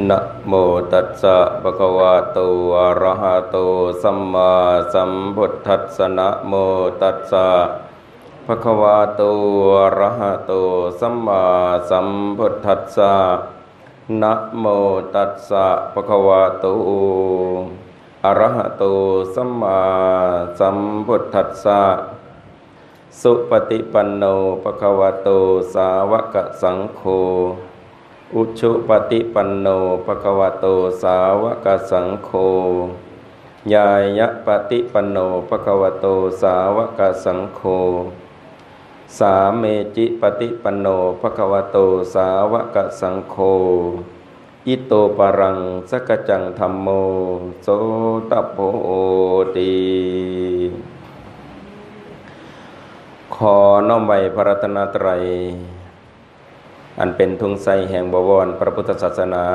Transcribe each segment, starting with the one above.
ນະໂມຕັດສະ ພະຄະວະໂຕ ອະຣະຫະໂຕ ສຳມາສຳພຸດທັດສະ ນະໂມຕັດສະ ພະຄະວະໂຕ ອະຣະຫະໂຕ ສຳມາສຳພຸດທັດສະ ນະໂມຕັດສະ ພະຄະວະໂຕ ອະຣະຫະໂຕ ສຳມາສຳພຸດທັດສະ ສຸປະຕິປັນໂນ ພະຄະວະໂຕ ສາວະກະສັງໂຄ ອຸຊຸປະຕິປັນໂນ ພະຄະວະໂຕ ສາວະກະສັງໂຄ ຍາຍະປະຕິປັນໂນ ພະຄະວະໂຕ ສາວະກະສັງໂຄ ສາເມຈິປະຕິປັນໂນ ພະຄະວະໂຕ ສາວະກະສັງໂຄ ອິໂຕປະລັງ ສັກກະຈັງ ທຳໂມ ໂສຕະໂພຕິ. ຂໍນ້ອມໄຫວ້ພະລັດຕະນະໄຕ ອັນເປັນທຸງໄຊແຫ່ງບໍວອນພະພຸດທະສາສະໜາ,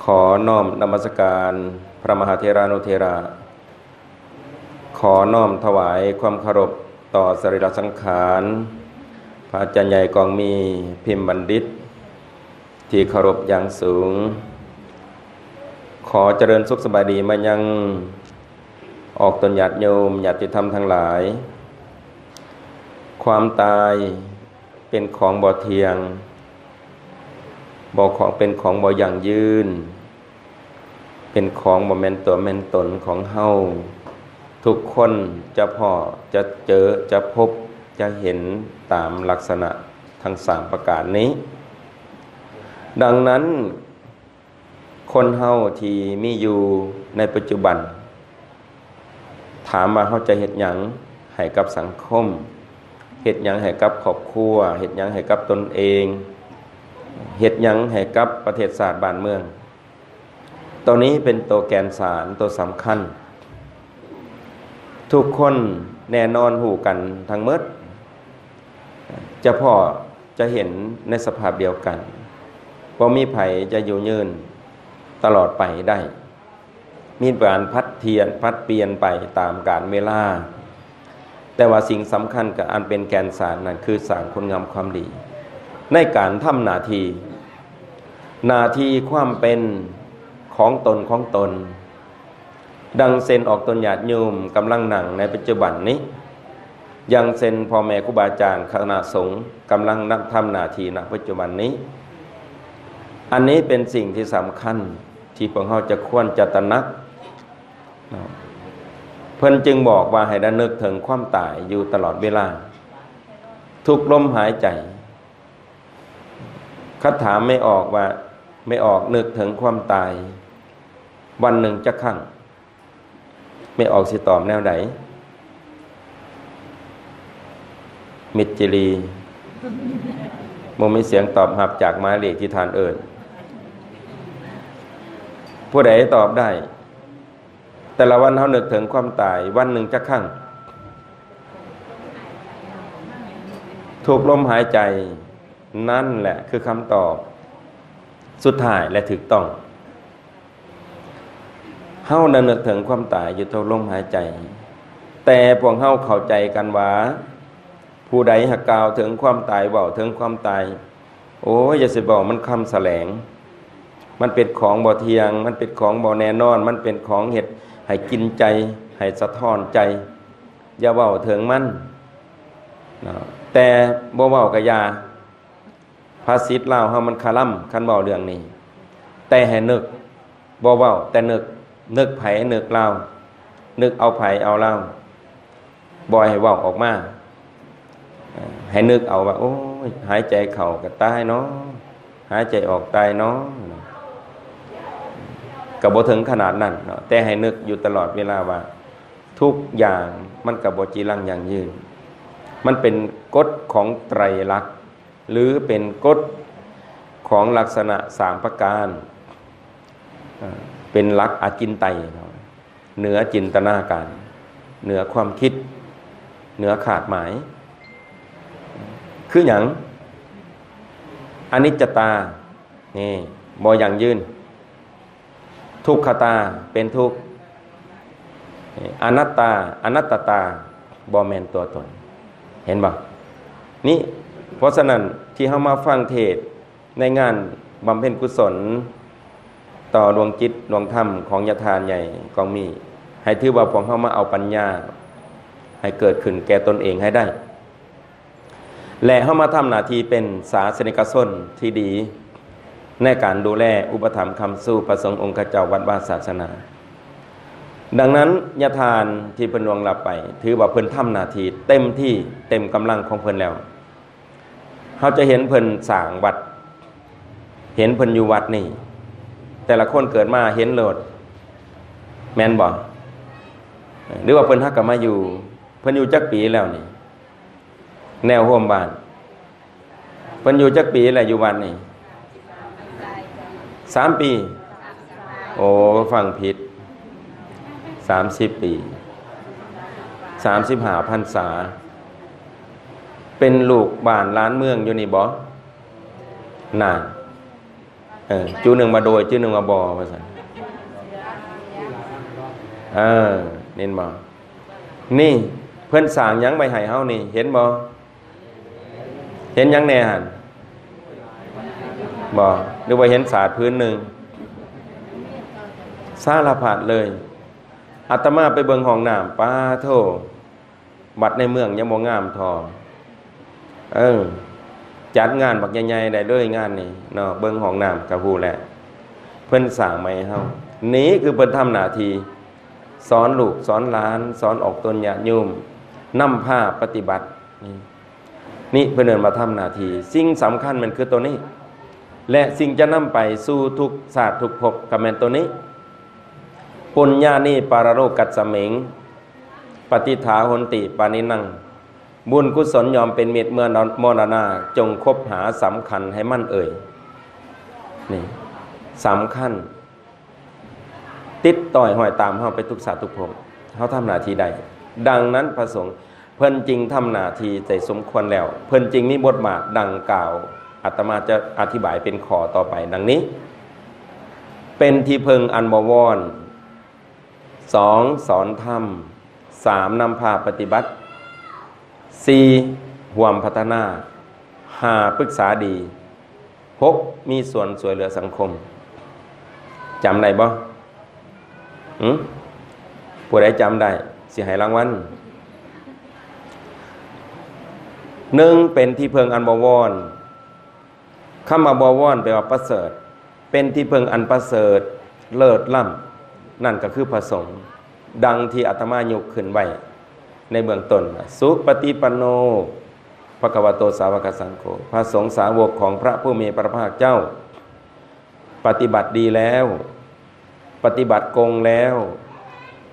ຂໍນ້ອມນະມັດສະການພະມະຫາເຖລານຸເຖລະ, ຂໍນ້ອມຖວາຍຄວາມເຄົາລົບຕໍ່ສະລີລະສັງຂານ ພະອາຈານໃຫຍ່ກອງມີ ພິມບັນດິດ ທີ່ເຄົາລົບຢ່າງສູງ. ຂໍຈະເລີນສຸກສະບາຍດີມາຍັງອອກຕົນຍາດໂຍມ ຍາດຕິທຳທັງຫຼາຍ. ຄວາມຕາຍເປັນຂອງບໍ່ທ່ຽງ, ບໍ່ຂອງ ເປັນຂອງບໍ່ຢັ້ງຢືນ, ເປັນຂອງບໍ່ແມ່ນຕົວແມ່ນຕົນຂອງເຮົາ. ທຸກຄົນຈະພໍ້ ຈະເຈີ ຈະພົບ ຈະເຫັນຕາມລັກສະນະທັງສາມປະການນີ້. ດັ່ງນັ້ນ, ຄົນເຮົາທີ່ມີຢູ່ໃນປັດຈຸບັນ, ຖາມວ່າເຮົາຈະເຮັດຫຍັງໃຫ້ກັບສັງຄົມ? ເຮັດຫຍັງໃຫ້ກັບຄອບຄົວ? ເຮັດຫຍັງໃຫ້ກັບຕົນເອງ? ເຮັດຫຍັງໃຫ້ກັບປະເທດຊາດບ້ານເມືອງ? ໂຕນີ້ເປັນໂຕແກ່ນສານ ໂຕສຳຄັນ. ທຸກຄົນແນ່ນອນຮູ້ກັນທັງໝົດ, ຈະພໍ້ ຈະເຫັນໃນສະພາບດຽວກັນ. ບໍ່ມີໃຜຈະຢູ່ຍືນຕະຫຼອດໄປໄດ້. ມີການຜັດທຽນ ຜັດປ່ຽນໄປຕາມການເວລາ, ແຕ່ວ່າສິ່ງສຳຄັນກັບອັນເປັນແກ່ນສານນັ້ນ ຄືສ້າງຄຸນງາມຄວາມດີໃນການທຳໜ້າທີ່, ໜ້າທີ່ຄວາມເປັນຂອງຕົນ ຂອງຕົນ. ດັ່ງເຊັ່ນອອກຕົນຍາດໂຍມກຳລັງນັ່ງໃນປັດຈຸບັນນີ້, ຢ່າງເຊັ່ນພໍ່ແມ່ຄູບາອາຈານຄະນະສົງກຳລັງນັກທຳໜ້າທີ່ ນະປັດຈຸບັນນີ້. ອັນນີ້ເປັນສິ່ງທີ່ສຳຄັນທີ່ພວກເຮົາຈະຄວນຈະຕະໜັກ. ເພິ່ນຈຶ່ງບອກວ່າໃຫ້ລະນຶກເຖິງຄວາມຕາຍຢູ່ຕະຫຼອດເວລາ, ທຸກລົມຫາຍໃຈ. ຄັນຖາມແມ່ອອກວ່າ ແມ່ອອກນຶກເຖິງຄວາມຕາຍວັນໜຶ່ງຈັກຄັ້ງ? ແມ່ອອກຊິຕອບແນວໃດ? ມິດຈີຣີ, ບໍ່ມີສຽງຕອບຮັບຈາກໝາຍເລກທີ່ທ່ານເອີ້ນ. ຜູ້ໃດຕອບໄດ້? ແຕ່ລະວັນເຮົານຶກເຖິງຄວາມຕາຍວັນໜຶ່ງຈັກຄັ້ງ? ທຸກລົມຫາຍໃຈ. ນັ້ນແຫຼະຄືຄຳຕອບສຸດທ້າຍ ແລະ ຖືກຕ້ອງ. ເຮົານະນຶກເຖິງຄວາມຕາຍຢູ່ທຸກລົມຫາຍໃຈ, ແຕ່ພວກເຮົາເຂົ້າໃຈກັນວ່າ ຜູ້ໃດຫາກກ່າວເຖິງຄວາມຕາຍ, ເວົ້າເຖິງຄວາມຕາຍ, ໂອ້ຍ, ຢ່າຊິເວົ້າ, ມັນຄຳສະແຫຼງ, ມັນເປັນຂອງບໍ່ທ່ຽງ, ມັນເປັນຂອງບໍ່ແນ່ນອນ, ມັນເປັນຂອງເຮັດໃຫ້ກິນໃຈ, ໃຫ້ສະທ້ອນໃຈ, ຢ່າເວົ້າເຖິງມັນເນາະ. ແຕ່ບໍ່ເວົ້າກະຢ່າ, ພາສິດລາວເຮົາມັນຄະລຳ ຄັນເວົ້າເລື່ອງນີ້. ແຕ່ໃຫ້ນຶກ, ບໍ່ເວົ້າ, ແຕ່ນຶກ, ນຶກໃຜ ນຶກລາວ, ນຶກເອົາໃຜເອົາລາວ, ບໍ່ໃຫ້ເວົ້າອອກມາ. ໃຫ້ນຶກເອົາວ່າ ໂອ້ຍ, ຫາຍໃຈເຂົ້າກໍຕາຍເນາະ, ຫາຍໃຈອອກຕາຍເນາະ. ກໍບໍ່ເຖິງຂະໜາດນັ້ນເນາະ, ແຕ່ໃຫ້ນຶກຢູ່ຕະຫຼອດເວລາວ່າ ທຸກຢ່າງມັນກໍບໍ່ຈີລັງຢັ້ງຢືນ. ມັນເປັນກົດຂອງໄຕລັກ ຫຼື ເປັນກົດຂອງລັກສະນະສາມປະການ, ເປັນຫຼັກອະຈິນໄຕ, ເໜືອຈິນຕະນາການ, ເໜືອຄວາມຄິດ, ເໜືອຄາດໝາຍ. ຄືຫຍັງ? ອະນິດຈະຕາ, ນີ້, ບໍ່ຢັ້ງຢືນ. ທຸກຂະຕາ ເປັນທຸກ, ອະນັດຕາ ອະນັດຕະຕາ ບໍ່ແມ່ນຕົວຕົນ. ເຫັນບໍ່? ນີ້, ເພາະສະນັ້ນ ທີ່ເຮົາມາຟັງເທດໃນງານ ບຳເພັນກຸສົນຕໍ່ດວງຈິດດວງທຳຂອງຍາທ່ານໃຫຍ່ກອງມີ ໃຫ້ຖືວ່າພວກເຮົາມາເອົາປັນຍາໃຫ້ເກີດຂຶ້ນແກ່ຕົນເອງໃຫ້ໄດ້ ແລະ ເຮົາມາທຳໜ້າທີ່ເປັນສາສະນິກະຊົນທີ່ດີ ໃນການດູແລອຸປະຖຳຄ້ຳຊູພະສົງອົງຄະເຈົ້າວັດວາສາສະໜາ. ດັ່ງນັ້ນ ຍາທ່ານທີ່ເພິ່ນລ່ວງລັບໄປ ຖືວ່າເພິ່ນທຳໜ້າທີ່ເຕັມທີ່ເຕັມກຳລັງຂອງເພິ່ນແລ້ວ. ເຮົາຈະເຫັນເພິ່ນສ້າງວັດ ເຫັນເພິ່ນຢູ່ວັດນີ້ ແຕ່ລະຄົນເກີດມາເຫັນໂລດ ແມ່ນບໍ່? ຫຼືວ່າເພິ່ນຫາກະມາຢູ່? ເພິ່ນຢູ່ຈັກປີແລ້ວນີ້? ແນວຮ່ວມບ້ານ ເພິ່ນຢູ່ຈັກປີແລ້ວຢູ່ວັດນີ້? ສາມປີ. ໂອ້ ຟັງຜິດ ສາມສິບປີ ສາມສິບຫ້າພັນສາ. ເປັນລູກບ້ານຫຼານເມືອງຢູ່ນີ້ບໍ່? ນານ ເອີ ຈຸໜຶ່ງວ່າໂດຍ ຈຸໜຶ່ງວ່າບໍ່ ວ່າຊັ້ນ. ເອີ ເຫັນບໍ່? ນີ້ ເພິ່ນສ້າງຫຍັງໄວ້ໃຫ້ເຮົານີ້ ເຫັນບໍ່? ເຫັນຫຍັງແດ່ຫັ້ນ? ບໍ່ ຫຼືວ່າເຫັນສາດພື້ນໜຶ່ງ? ສາລະພັດເລີຍ. ອາດຕະມາໄປເບິ່ງຫ້ອງນ້ຳ ປາໂທ້ ວັດໃນເມືອງຍັງບໍ່ງາມທໍ່. ເອີ ຈັດງານບັກໃຫຍ່ໆໄດ້ເລີຍງານນີ້ເນາະ ເບິ່ງຫ້ອງນ້ຳກະຮູ້ແລ້ວ ເພິ່ນສ້າງໃໝ່ໃຫ້ເຮົາ. ນີ້ຄືເພິ່ນທຳໜ້າທີ່ສອນລູກສອນຫຼານ ສອນອອກຕົນຍາດໂຍມ ນຳພາປະຕິບັດ. ນີ້ ນີ້ເພິ່ນເອີ້ນວ່າທຳໜ້າທີ່. ສິ່ງສຳຄັນແມ່ນຄືໂຕນີ້ ແລະ ສິ່ງຈະນຳໄປສູ່ທຸກຊາດທຸກພົບກະແມ່ນໂຕນີ້. ປຸນຍານິປະລະໂລກັດສະມິງ ປະຕິຖາຫົນຕິປານິນັງ. ບຸນກຸສົນຍ່ອມເປັນມິດເມື່ອມໍລະນາ ຈົ່ງຄົບຫາສຳຄັນໃຫ້ໝັ້ນເອີຍ. ນີ້ສຳຄັນ ຕິດຕ້ອຍຫ້ອຍຕາມເຮົາໄປທຸກຊາດທຸກພົບ ເຮົາທຳໜ້າທີ່ໄດ້. ດັ່ງນັ້ນພະສົງເພິ່ນຈຶ່ງທຳໜ້າທີ່ໄດ້ສົມຄວນແລ້ວ ເພິ່ນຈຶ່ງມີບົດບາດດັ່ງກ່າວ. ອາດຕະມາຈະອະທິບາຍເປັນຂໍ້ຕໍ່ໄປດັ່ງນີ້. ເປັນທີ່ເພິ່ງອັນບໍ່ວອນ. ສອງ ສອນທຳ. ສາມ ນຳພາປະຕິບັດ. ສີ່ ຮ່ວມພັດທະນາ. ຫ້າ ປຶກສາດີ. ຫົກ ມີສ່ວນຊ່ວຍເຫຼືອສັງຄົມ. ຈຳໄດ້ບໍ່? ຫຶ? ຜູ້ໃດຈຳໄດ້ ຊິໃຫ້ລາງວັນ. ໜຶ່ງ ເປັນທີ່ເພິ່ງອັນບໍ່ວອນ. ຄຳວ່າບໍ່ວອນແປວ່າປະເສີດ ເປັນທີ່ເພິ່ງອັນປະເສີດເລີດລ້ຳ ນັ້ນກໍຄືພະສົງ. ດັ່ງທີ່ອາດຕະມາຍົກຂຶ້ນໄວ້ໃນເບື້ອງຕົ້ນວ່າ ສຸປະຕິປັນໂນ ພະຄະວະໂຕ ສາວະກະສັງໂຄ ພະສົງສາວົກຂອງພະຜູ້ມີພະພາກເຈົ້າ ປະຕິບັດດີແລ້ວ ປະຕິບັດກົງແລ້ວ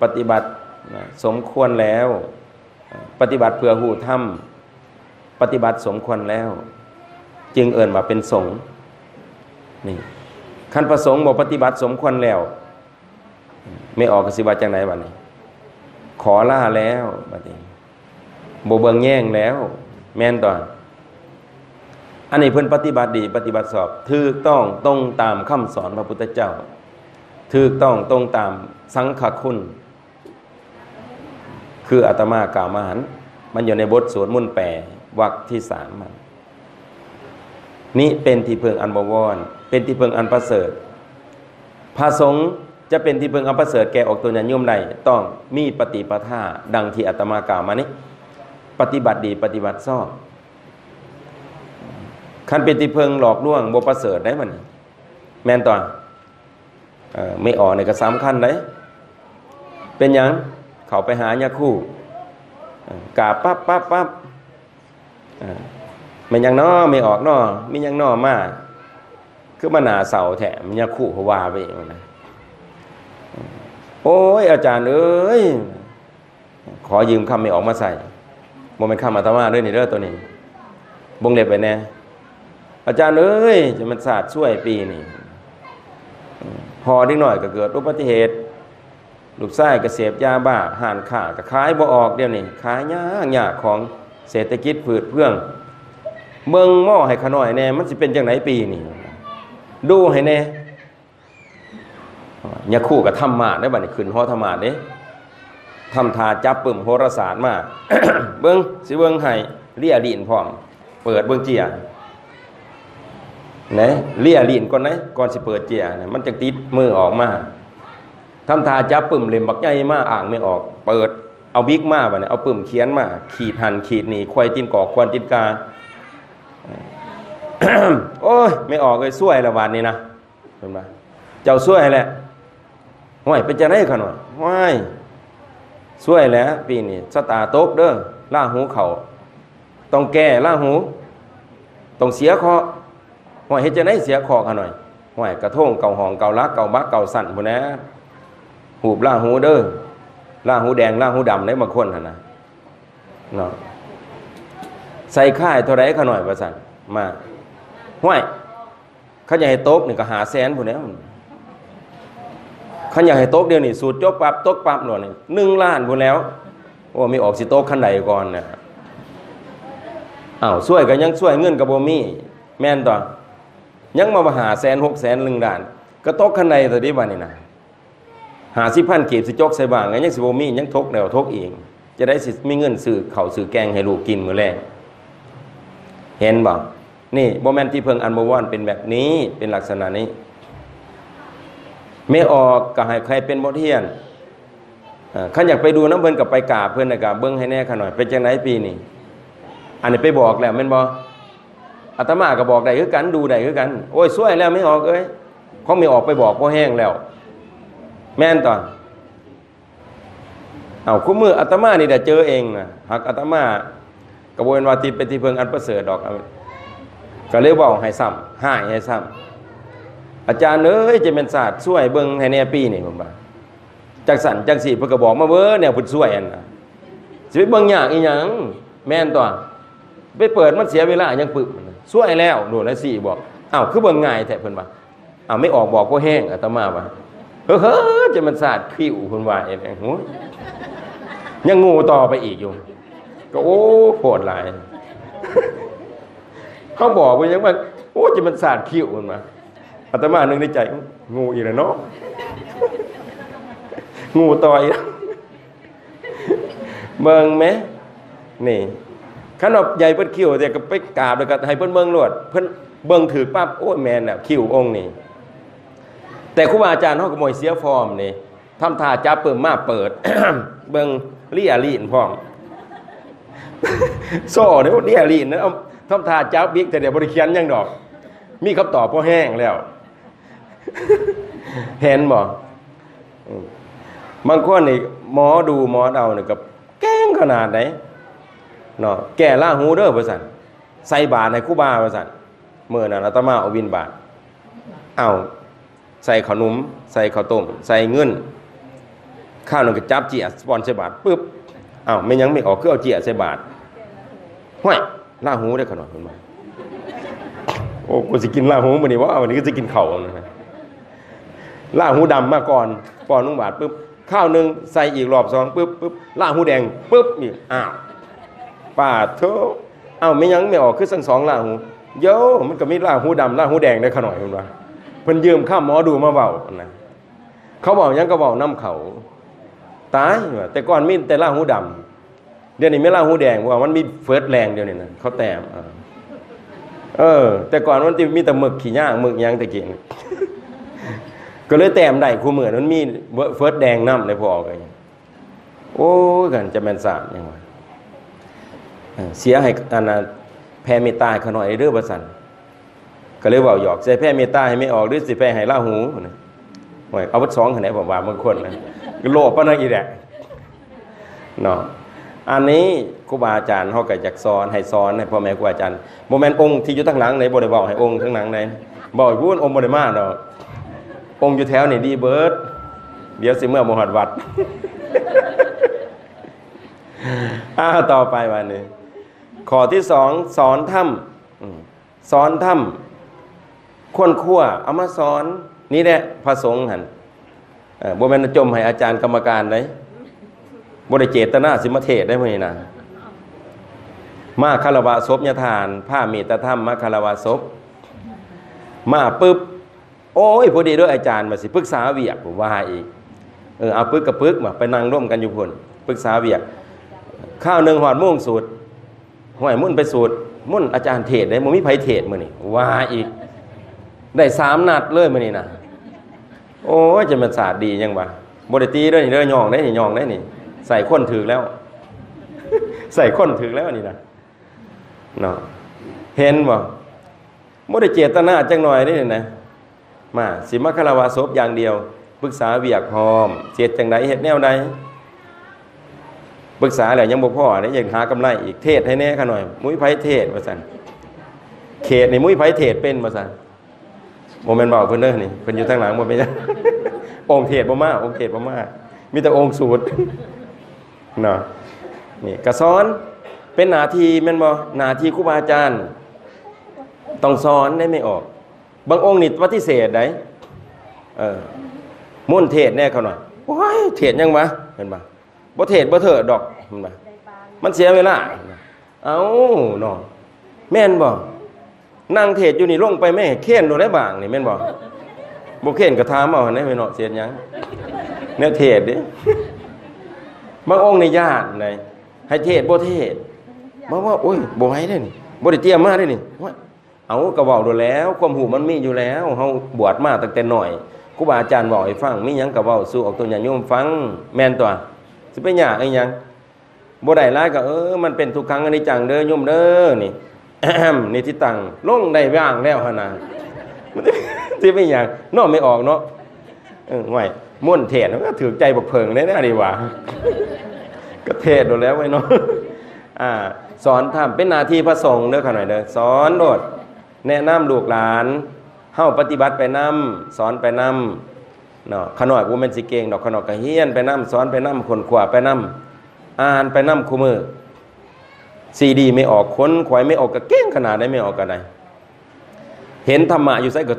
ປະຕິບັດ ນະ ສົມຄວນແລ້ວ ປະຕິບັດເພື່ອຮູ້ທຳ ປະຕິບັດສົມຄວນແລ້ວ ຈຶ່ງເອີ້ນວ່າເປັນສົງ. ນີ້ ຄັນພະສົງບໍ່ປະຕິບັດສົມຄວນແລ້ວ ແມ່ອອກກໍຊິວ່າຈັ່ງໃດບັດນີ້? ຂໍລາແລ້ວບັດນີ້ ບໍ່ເບິ່ງແຍງແລ້ວ ແມ່ນຕົວະ? ອັນນີ້ເພິ່ນປະຕິບັດດີ ປະຕິບັດຊອບ ຖືກຕ້ອງຕົງຕາມຄຳສອນພະພຸດທະເຈົ້າ ຖືກຕ້ອງຕົງຕາມສັງຄະຄຸນ ຄືອາດຕະມາກ່າວມາຫັ້ນ ມັນຢູ່ໃນບົດສວດມົນແປ ວັກທີສາມຫັ້ນ. ນີ້ເປັນທີ່ເພິ່ງອັນບໍ່ວອນ ເປັນທີ່ເພິ່ງອັນປະເສີດ. ພະສົງຈະເປັນທີ່ເພິ່ງອັນປະເສີດແກ່ອອກຕົນຍາດໂຍມໄດ້ ຕ້ອງມີປະຕິປະທາ ດັ່ງທີ່ອາດຕະມາກ່າວມານີ້ ປະຕິບັດດີ ປະຕິບັດຊອບ. ຄັນເປັນທີ່ເພິ່ງຫຼອກລວງ ບໍ່ປະເສີດໄດ໋ມັນ ແມ່ນຕົວະ? ເອີ ແມ່ອອກນີ້ກໍສຳຄັນເດ້. ເປັນຫຍັງ? ເຂົ້າໄປຫາຍາຄູ ເອີ ກາບປັບປັບປັບ ເອີ ແມ່ນຫຍັງນໍແມ່ອອກນໍ? ມີຫຍັງນໍມາ? ຄືມາໜ້າເສົ້າແທ້? ຍາຄູເຂົາວ່າໄປເອງນະ. ໂອ້ຍ ອາຈານເອີຍ ຂໍຢືມຄຳແມ່ອອກມາໃຊ້ ບໍ່ແມ່ນຄຳອາດຕະມາເດີນີ້ເດີ ໂຕນີ້ ວົງເລັບໄວ້ແດ່. ອາຈານເອີຍ ຈະແມ່ນຊາດຊວຍປີນີ້ ພໍ່ເດັກນ້ອຍກໍເກີດອຸບັດຕິເຫດ ລູກຊາຍກໍເສບຢາບ້າ ຮ້ານຄ້າກໍຂາຍບໍ່ອອກ ດຽວນີ້ຂາຍຍາກໆ ຂອງເສດຖະກິດຝືດເຟືອງ ເບິ່ງໝໍໃຫ້ຂ້ານ້ອຍແດ່ ມັນຊິເປັນຈັ່ງໃດປີນີ້ ດູໃຫ້ແດ່. ຍາຄູກໍທຳມາດເດ້ ບັດນີ້ຂຶ້ນຫໍທຳມາດເດ້ ທຳທ່າຈັບປຶ້ມໂຫລະສາດມາ ເບິ່ງ ຊິເບິ່ງໃຫ້ ເລຍລີ້ນພ້ອມ ເປີດເບິ່ງເຈ້ຍ ນະ ເລຍລີ້ນກ່ອນນະ ກ່ອນຊິເປີດເຈ້ຍນະ ມັນຈັ່ງຕິດມືອອກມາ. ທຳທ່າຈັບປຶ້ມເຫຼັ້ມບັກໃຫຍ່ມາ ອ້າງແມ່ອອກ ເປີດ ເອົາບິກມາ ບາດນີ້ເອົາປຶ້ມຂຽນມາ ຂີດຫັ້ນຂີດນີ້ ໄຂວ່ຕີນກອກ ຂວັນຕີນກາ. ໂອ້ຍ ແມ່ອອກເອີຍ ຊວຍລະບາດນີ້ນະ ເພິ່ນວ່າ ເຈົ້າຊວຍແຫຼະ. ຫ້ວຍ ເປັນຈັ່ງໃດຂະນ້ອຍ? ຫ້ວຍ ຊວຍແຫຼະ ປີນີ້ຊະຕາຕົກເດີ ລາຫູເຂົ້າ ຕ້ອງແກ້ລາຫູ ຕ້ອງເສຍເຄາະ. ຫ້ວຍ ເຮັດຈັ່ງໃດເສຍເຄາະຂະນ້ອຍ? ຫ້ວຍ ກະໂທງເກົ້າຫ້ອງເກົ້າຫຼັກເກົ້າບັກເກົ້າຊັ້ນພຸ້ນແຫຼະ ຮູບລາຫູເດີ ລາຫູແດງລາຫູດຳເດ້ ບາງຄົນຫັ້ນນະເນາະ. ໃສ່ຄ້າຍເທົ່າໃດຂະນ້ອຍ ວ່າຊັ້ນ ມາ ຫ້ວຍ ຄັນຢາກໃຫ້ຕົກນີ້ກໍຫ້າແສນພຸ້ນແຫຼ້ວ. ຄັນຢາກໃຫ້ຕົກດຽວນີ້ ສູດຈົບປັບ ຕົກປັບໂລດນີ້ ໜຶ່ງລ້ານພຸ້ນແຫຼ້ວ. ໂອ້ ມີອອກຊິຕົກຄັນໃດກ່ອນນະ? ອ້າວ ຊວຍກໍຍັງຊວຍ ເງິນກໍບໍ່ມີ ແມ່ນຕົວະ? ຍັງມາວ່າຫ້າແສນ ຫົກແສນ ໜຶ່ງລ້ານ ກໍຕົກຄັນໃດຕົວະຕິ ບາດນີ້ນະ. ຫ້າສິບພັນກີບຊິຈົກໃສ່ບ້ານ ກໍຍັງຊິບໍ່ມີ ຍັງທົກແລ້ວທົກອີກ ຈະໄດ້ຊິມີເງິນຊື້ເຂົ້າຊື້ແກງໃຫ້ລູກກິນມື້ແລງ. ເຫັນບໍ່? ນີ້ບໍ່ແມ່ນທີ່ເພິ່ງອັນບໍວອນ ເປັນແບບນີ້ ເປັນລັກສະນະນີ້. ແມ່ອອກກໍໃຫ້ໃຄເປັນບົດຮຽນ. ເອີ ຄັນຢາກໄປດູນຳເພິ່ນ ກໍໄປກາບເພິ່ນ ແລ້ວກໍເບິ່ງໃຫ້ແດ່ຂະນ້ອຍ ເປັນຈັ່ງໃດປີນີ້? ອັນນີ້ໄປບອກແລ້ວແມ່ນບໍ່? ອາດຕະມາກໍບອກໄດ້ຄືກັນ ດູໄດ້ຄືກັນ. ໂອ້ຍ ຊວຍແລ້ວແມ່ອອກເອີຍ ຂອງແມ່ອອກໄປບອກພໍແຮງແລ້ວ ແມ່ນຕົວະ? ເອົາ ຄູ່ມື້ອາດຕະມານີ້ແຫຼະເຈີເອງນະ ຫາກອາດຕະມາກໍບໍ່ແມ່ນວ່າຕິດເປັນທີ່ເພິ່ງອັນປະເສີດດອກ ກໍເລີຍເວົ້າໃຫ້ຊ້ຳ ຮ້າຍໃຫ້ຊ້ຳ. ອາຈານເອີຍ ຈະແມ່ນຊາດ ຊ່ວຍເບິ່ງໃຫ້ແດ່ປີນີ້ ເພິ່ນວ່າ. ຈັ່ງຊັ້ນຈັ່ງຊີ້ ເພິ່ນກໍບອກມາເບີດແນວເພິ່ນຊ່ວຍຫັ້ນນະ ຊິໄປເບິ່ງຍາກອີຫຍັງ ແມ່ນຕົວະ? ໄປເປີດມັນເສຍເວລາຫຍັງປຶບ ຊ່ວຍແລ້ວໂດດລະຊິບອກ. ອ້າວ ຄືເບິ່ງງ່າຍແທ້ ເພິ່ນວ່າ. ອ້າວ ແມ່ອອກບອກພໍແຮງ ອາດຕະມາວ່າ ເຮີ້ໆ ຈະແມ່ນສາດຄິ້ວ ເພິ່ນວ່າ. ໂອ້ຍ ຍັງໂງ່ຕໍ່ໄປອີກຢູ່ ກໍໂອ້ ໂພດຫຼາຍ ເຮົາບອກໄປຫຍັງວ່າ ໂອ້ ຈະແມ່ນສາດຄິ້ວ ເພິ່ນວ່າ. ອາດຕະມານຶກໃນໃຈ ໂງ່ອີກແລ້ວເນາະ ໂງ່ຕໍ່ອີກແລ້ວ. ເບິ່ງແມ ນີ້ ຄັນວ່າໃຫຍ່ເພິ່ນຄິ້ວແຕ່ກໍໄປກາບ ແລ້ວກໍໃຫ້ເພິ່ນເບິ່ງໂລດ ເພິ່ນເບິ່ງຖືກປັບ ໂອ້ຍ ແມ່ນແລ້ວ ຄິ້ວອົງນີ້. ແຕ່ຄູບາອາຈານເຮົາກໍບໍ່ໃຫ້ເສຍຟອມເດ້ ທຳທ່າຈັບປຶ້ມມາເປີດ ເບິ່ງເລຍລີ້ນພ້ອມ ໂຊເດ້ ເລຍລີ້ນ ເອົາ ທຳທ່າຈັບບິກ ແຕ່ດຽວບໍ່ໄດ້ຂຽນຫຍັງດອກ ມີຄຳຕອບພໍແຮງແລ້ວ. ເຫັນບໍ່? ອືມ ບາງຄົນນີ້ໝໍດູໝໍເດົານີ້ກໍເກັ່ງຂະໜາດໃດເນາະ. ແກ້ລາຫູເດີວ່າຊັ້ນ ໃສ່ບາດໃຫ້ຄູບາວ່າຊັ້ນ. ມື້ນັ້ນອາດຕະມາເອົາບິນບາດ ເອົາ ໃສ່ເຂົ້າໜຸມ ໃສ່ເຂົ້າຕົ້ມ ໃສ່ເງິນ. ຄາວໜຶ່ງກໍຈັບເຈ້ຍປ່ອນໃສ່ບາດປຶບ ເອົ້າ ແມ່ນຫຍັງແມ່ອອກ ຄືເອົາເຈ້ຍໃສ່ບາດ? ຫ້ວຍ ລາຫູເດ້ ຂະນ້ອຍ ເພິ່ນວ່າ. ໂອ້ ກູຊິກິນລາຫູມື້ນີ້ບໍ່? ວັນນີ້ຄືຊິກິນເຂົ້ານະ. ລາຫູດຳມາກ່ອນ ປ້ອນລົງບາດປຶບ ຄາວໜຶ່ງໃສ່ອີກລອບສອງປຶບ ປຶບ ລາຫູແດງປຶບອີກ. ອ້າວ ປາດໂທ ເອົ້າ ແມ່ນຫຍັງແມ່ອອກຄືທັງສອງລາຫູ? ໂຢ ມັນກໍມີລາຫູດຳ ລາຫູແດງເດ້ ຂະນ້ອຍ ເພິ່ນວ່າ. ເພິ່ນຢືມຄຳໝໍດູມາເວົ້ານະ. ເຂົາເວົ້າຫຍັງກໍເວົ້ານຳເຂົາ. ຕາຍວ່າ ແຕ່ກ່ອນມີແຕ່ລາຫູດຳ ດຽວນີ້ມີລາຫູແດງ ເພາະວ່າມັນມີເຟີດແດງ ດຽວນີ້ນະ ເຂົາແຕ້ມ. ເອີ ເອີ ແຕ່ກ່ອນມັນຊິມີແຕ່ໝຶກຂີ້ຍາງ ໝຶກຫຍັງແຕ່ກີ້ ກໍເລີຍແຕ້ມໄດ້. ຄູ່ມື້ມັນມີເຟີດແດງນຳໃນພວກ. ໂອ້ຍ ກັນຈະແມ່ນສາດຫຍັງວະ ເອີ ເສຍໃຫ້ອັນນ່າ ແຜ່ເມດຕາໃຫ້ຂ້ານ້ອຍເດີວ່າຊັ້ນ. ກໍເລີຍເວົ້າຫຍອກ ຊິແຜ່ເມດຕາໃຫ້ແມ່ອອກ ຫຼື ຊິແຜ່ໃຫ້ລາຫູນະ? ໂອ້ຍ ເອົາເບິດສອງຫັ້ນແຫຼະ ເພິ່ນວ່າ ບາງຄົນນະ ໂລບປານນັ້ນອີກແຫຼະເນາະ. ອັນນີ້ຄູບາອາຈານເຮົາກໍຢາກສອນ ໃຫ້ສອນໃຫ້ພໍ່ແມ່ຄູອາຈານ ບໍ່ແມ່ນອົງທີ່ຢູ່ທາງຫຼັງເດ້ ບໍ່ໄດ້ເວົ້າໃຫ້ອົງທາງຫຼັງເດ້ ເວົ້າໃຫ້ຜູ້ອົງບໍ່ໄດ້ມາດອກ. ອົງຢູ່ແຖວນີ້ດີເບິດ ດຽວຊິເມືອບໍ່ຮອດວັດ. ອ່າ ຕໍ່ໄປບາດນີ້ ຂໍ້ທີສອງ ສອນທຳ ອືມ ສອນທຳ ຄົ້ນຄວ້າເອົາມາສອນ. ນີ້ແຫຼະພະສົງຫັ້ນ ເອີ ບໍ່ແມ່ນຈົ່ມໃຫ້ອາຈານກຳມະການເດ້ ບໍ່ໄດ້ເຈດຕະນາຊິມາເທດໄດ້ມື້ນີ້ນະ. ມາຄາລະວະສົບຍາທ່ານ ພາເມດຕາທຳມາຄາລະວະສົບ ມາປຶບ ໂອ້ຍ ພໍດີເດີອາຈານ ວ່າຊິປຶກສາວຽກ ວ່າອີກ. ເອີ ເອົາປຶກກໍປຶກ ວ່າໄປນັ່ງລົມກັນຢູ່ພຸ້ນ ປຶກສາວຽກ. ຄາວໜຶ່ງຮອດໂມງສູດ ຫ້ວຍ ມົນໄປສູດ ມົນອາຈານເທດເດ້ ບໍ່ມີໃຜເທດມື້ນີ້ ວ່າອີກ. ໄດ້ສາມນັດເລີຍມື້ນີ້ນະ. ໂອ້ຍ ຈະແມ່ນສາດດີຫຍັງວະ. ບໍ່ໄດ້ຕີເດີ້ນີ້ເດີ້ ຍ່ອງເດ້ນີ້ ຍ່ອງເດ້ນີ້. ໃສ່ຄົນຖືກແລ້ວ ໃສ່ຄົນຖືກແລ້ວນີ້ນະ ເນາະ. ເຫັນບໍ່? ບໍ່ໄດ້ເຈດຕະນາຈັກໜ່ອຍເດ້ນີ້ນະ. ມາ ຊິມາຄາລະວະສົບຢ່າງດຽວ, ປຶກສາວຽກພ້ອມ, ຊິເຮັດຈັ່ງໃດ ເຮັດແນວໃດ. ປຶກສາແລ້ວຍັງບໍ່ພໍເດ້ ຢາກຫາກຳໄລອີກ. ເທດໃຫ້ແດ່ຂ້ານ້ອຍ, ບໍ່ມີໃຜເທດວ່າຊັ້ນ. ເຂດນີ້ບໍ່ມີໃຜເທດເປັນວ່າຊັ້ນ. ບໍ່ແມ່ນເວົ້າເພິ່ນເດີ້ນີ້, ເພິ່ນຢູ່ທາງຫຼັງ ບໍ່ແມ່ນຫຍັງ. ອົງເທດບໍ່ມາ, ອົງເທດບໍ່ມາ, ມີແຕ່ອົງສູດເນາະ. ນີ້ກະສອນ ເປັນໜ້າທີ່ແມ່ນບໍ່? ໜ້າທີ່ຄູບາອາຈານຕ້ອງສອນໄດ໋ ແມ່ອອກ. ບາງອົງນີ້ປະຕິເສດໄດ໋. ເອີ ມົນເທດແດ່ຂ້ານ້ອຍ. ໂອ້ຍ ເທດຫຍັງວະ? ເຫັນບໍ່? ບໍ່ເທດບໍ່ເທີດດອກ ເຫັນບໍ່? ມັນເສຍເວລາ. ເອົ້າ ເນາະ ແມ່ນບໍ່? ນັ່ງເທດຢູ່ນີ້ ລົງໄປແມ່ ເຄນໂລດໄດ໋ບາງນີ້ ແມ່ນບໍ່? ບໍ່ເຄນກໍຖາມເອົາຫັ້ນແຫຼະ ແມ່ເນາະ ເສຍຫຍັງ ແນວເທດເດ້. ບາງອົງນີ້ຢ້ານໄດ໋ ໃຫ້ເທດບໍ່ເທດ. ມາເວົ້າ ໂອ້ຍ ບໍ່ໄຫວເດ້ນີ້ ບໍ່ໄດ້ຕຽມມາເດ້ນີ້. ໂອ້ຍ ເອົາ ກໍເວົ້າໂລດແລ້ວ ຄວາມຮູ້ມັນມີຢູ່ແລ້ວ ເຮົາບວດມາຕັ້ງແຕ່ນ້ອຍ ຄູບາອາຈານເວົ້າໃຫ້ຟັງ ມີຫຍັງກໍເວົ້າສູ່ອອກຕົນຍາດໂຍມຟັງ ແມ່ນຕົວະ ຊິໄປຍາກອີຫຍັງ? ບໍ່ໄດ້ຫຼາຍກໍ ເອີ ມັນເປັນທຸກຂັງອະນິດຈັງເດີໂຍມເດີ ນີ້ ນິດທິຕັງ ລົງໄດ້ວາງແລ້ວຫັ້ນນະ ຊິໄປຫຍັງເນາະ ແມ່ອອກເນາະ. ເອີ ຫ້ວຍ ມົນເທດມັນກໍຖືກໃຈບັກເຜິ້ງເດ້ນະ ນີ້ຫວາ ກໍເທດໂລດແລ້ວເວີຍເນາະ. ອ່າ ສອນທຳ ເປັນໜ້າທີ່ພະສົງເດີ ຂ້ານ້ອຍເດີ ສອນໂລດ ແນະນຳລູກຫຼານ ເຮົາປະຕິບັດໄປນຳ ສອນໄປນຳເນາະ. ຂ້ານ້ອຍກໍບໍ່ແມ່ນຊິເກັ່ງດອກ ຂ້ານ້ອຍກໍຮຽນໄປນຳ ສອນໄປນຳ ຄົ້ນຄວ້າໄປນຳ ອ່ານໄປນຳຄູ່ມື້. ຊີດີແມ່ອອກ ຂົນຂວາຍແມ່ອອກກໍເກັ່ງຂະໜາດໃດ ແມ່ອອກກໍໄດ້ ເຫັນທຳມະຢູ່ໃສກໍ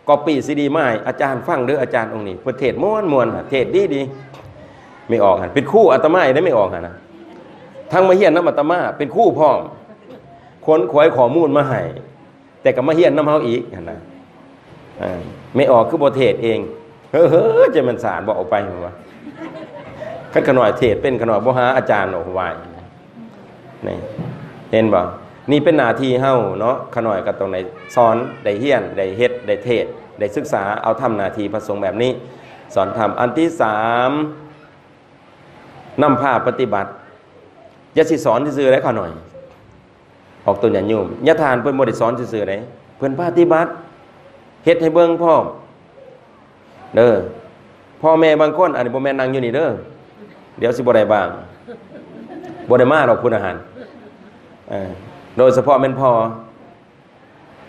ກັອບປີ້ຊີດີມາໃຫ້ອາຈານຟັງເດີ ອາຈານອົງນີ້ເພິ່ນເທດມ່ວນໆ ເທດດີໆ. ແມ່ອອກຫັ້ນເປັນຄູອາດຕະມາໄດ້ ແມ່ອອກຫັ້ນນະ ທັງມາຮຽນນຳອາດຕະມາ ເປັນຄູພ້ອມ ຂົນຂວາຍຂໍ້ມູນມາໃຫ້ ແຕ່ກໍມາຮຽນນຳເຮົາອີກຫັ້ນນະ. ເອີ ແມ່ອອກຄືບໍ່ເທດເອງ ເຮີ້ໆ ຈະແມ່ນສາດບໍ່ເອົາໄປວ່າ ຄັນຂະນ້ອຍເທດເປັນ ຂະນ້ອຍບໍ່ຫາອາຈານດອກ ວ່າ ນີ້ ເຫັນບໍ່? ນີ້ເປັນໜ້າທີ່ເຮົາເນາະ ຂະນ້ອຍກໍຕ້ອງໄດ້ສອນ ໄດ້ຮຽນ ໄດ້ເຮັດ ໄດ້ເທດ ໄດ້ສຶກສາ ເອົາທຳໜ້າທີ່ພະສົງແບບນີ້ ສອນທຳ. ອັນທີສາມ ນຳພາປະຕິບັດ. ຢ່າຊິສອນຊື່ໆໄດ໋ຂະນ້ອຍ ອອກຕົນຍາດໂຍມ ຍາທ່ານເພິ່ນບໍ່ໄດ້ສອນຊື່ໆເດ້ ເພິ່ນປະຕິບັດ ເຮັດໃຫ້ເບິ່ງພ້ອມເດີ. ພໍ່ແມ່ບາງຄົນ ອັນນີ້ບໍ່ແມ່ນນັ່ງຢູ່ນີ້ເດີ ດຽວຊິບໍ່ໄດ້ບາງ ບໍ່ໄດ້ມາດອກພຸ້ນນະຫັ້ນ. ເອີ ໂດຍສະເພາະແມ່ນພໍ່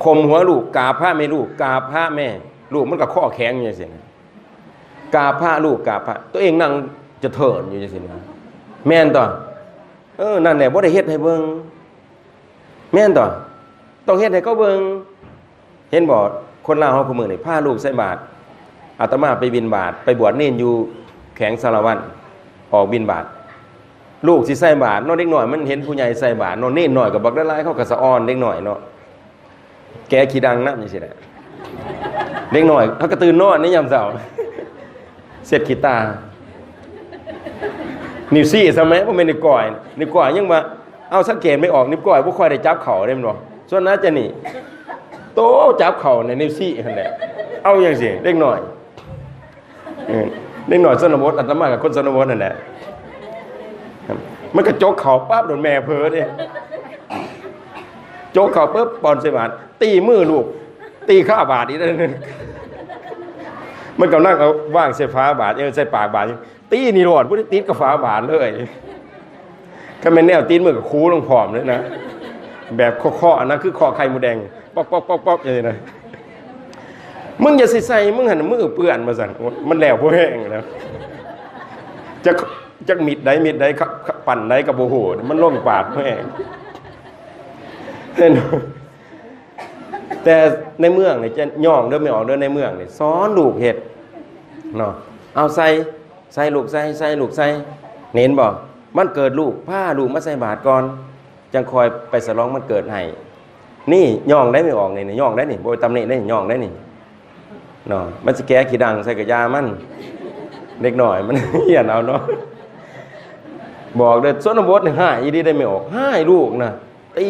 ຂົ່ມຫົວລູກ ກາບພະແມ່ລູກ ກາບພະແມ່ ລູກມັນກໍຄໍແຂງຢູ່ຈັ່ງຊີ້ນະ ກາບພະ ລູກກາບພະ ຕົວເອງນັ່ງຈະເທີນຢູ່ຈັ່ງຊີ້ນະ ແມ່ນຕົວະ? ເອີ ນັ້ນແຫຼະ ບໍ່ໄດ້ເຮັດໃຫ້ເບິ່ງ ແມ່ນຕົວະ? ຕ້ອງເຮັດໃຫ້ເຂົາເບິ່ງ. ເຫັນບໍ່ ຄົນລາວເຮົາຄູ່ມື້ນີ້ ພາລູກໃສ່ບາດ. ອາດຕະມາໄປບິນບາດ ໄປບວດເນນຢູ່ແຂວງສາລະວັນ ອອກບິນບາດ ລູກຊິໃສ່ບາດເນາະ ເດັກນ້ອຍມັນເຫັນຜູ້ໃຫຍ່ໃສ່ບາດເນາະ ເນນນ້ອຍກໍບັກຫຼາຍໆ ເຂົາກໍສະອອນເດັກນ້ອຍເນາະ ແກະຂີ້ດັງນຳຈັ່ງຊີ້ແຫຼະ. ເດັກນ້ອຍເຂົາກໍຕື່ນນອນໃນຍາມເຊົ້າ ເຊັດຂີ້ຕາ ນິ້ວຊີ້ຊະແມ້ ບໍ່ແມ່ນນິ້ວກ້ອຍ ນິ້ວກ້ອຍຍັງວ່າ ເອົາ ສັງເກດແມ່ອອກ ນິ້ວກ້ອຍບໍ່ຄ່ອຍໄດ້ຈັບເຂົ້າເດ້ແມ່ນບໍ່? ສ່ວນຫຼາຍຈະນີ້ ໂຕ ຈັບເຂົ້າໃນນິ້ວຊີ້ຫັ້ນແຫຼະ ເອົາຈັ່ງຊີ້ ເດັກນ້ອຍ. ເອີ ເດັກນ້ອຍຊົນນະບົດ ອາດຕະມາກັບຄົນຊົນນະບົດນັ້ນແຫຼະ ມັນກະຈົກເຂົ້າປັບ ໂດນແມ່ເຜີເດ້ ຈົກເຂົ້າປຶບ ປ່ອນໃສ່ບາດ ຕີມືລູກ ຕີຄາບາດອີກ ມັນກຳລັງເອົາວາງໃສ່ຝາບາດ ເອີ ໃສ່ປາກບາດ ຕີນີ້ໂລດ ບໍ່ໄດ້ຕິດກັບຝາບາດເລີຍ. ຄັນແມ່ນແນວຕິດມືກໍຄູລົງພ້ອມເລີຍນະ ແບບເຄາະໆ ອັນນັ້ນຄືເຄາະໄຂ່ມົດແດງ ປອກໆໆໆ ຈັ່ງຊີ້ນະ. ມຶງຢ່າຊິໃສ່ ມຶງຫັ້ນມືເປື້ອນ ວ່າຊັ້ນ. ໂອ້ຍ ມັນແລ້ວພໍແຮງແລ້ວ ຈັກ ຈັກມິດໃດ ມິດໃດ ປັ້ນໃດກໍບໍ່ຮູ້ ມັນລົງປາດພໍແຮງ. ເຫັນ ແຕ່ໃນເມືອງນີ້ຈະຍ່ອງເດີ ແມ່ອອກເດີ ໃນເມືອງນີ້ສອນລູກເຮັດເນາະ ເອົາໃສ່ ໃສ່ລູກໃສ່ ໃສ່ລູກໃສ່ ເຫັນບໍ່? ວັນເກີດລູກ ພາລູກມາໃສ່ບາດກ່ອນ ຈັ່ງຄ່ອຍໄປສະຫຼອງວັນເກີດໃຫ້. ນີ້ຍ່ອງໄດ໋ ແມ່ອອກນີ້ ນີ້ຍ່ອງໄດ໋ນີ້ ບໍ່ໄດ້ຕຳໜິເດ້ ຍ່ອງໄດ໋ນີ້ເນາະ. ມັນຊິແກະຂີ້ດັງໃສ່ກະຢ່າມັນ ເດັກນ້ອຍມັນຮຽນເອົາເນາະ. ບອກເດີ ຊົນນະບົດນີ້ຮ້າຍອີ່ຫຼີເດ້ ແມ່ອອກ ຮ້າຍລູກນະ ຕີ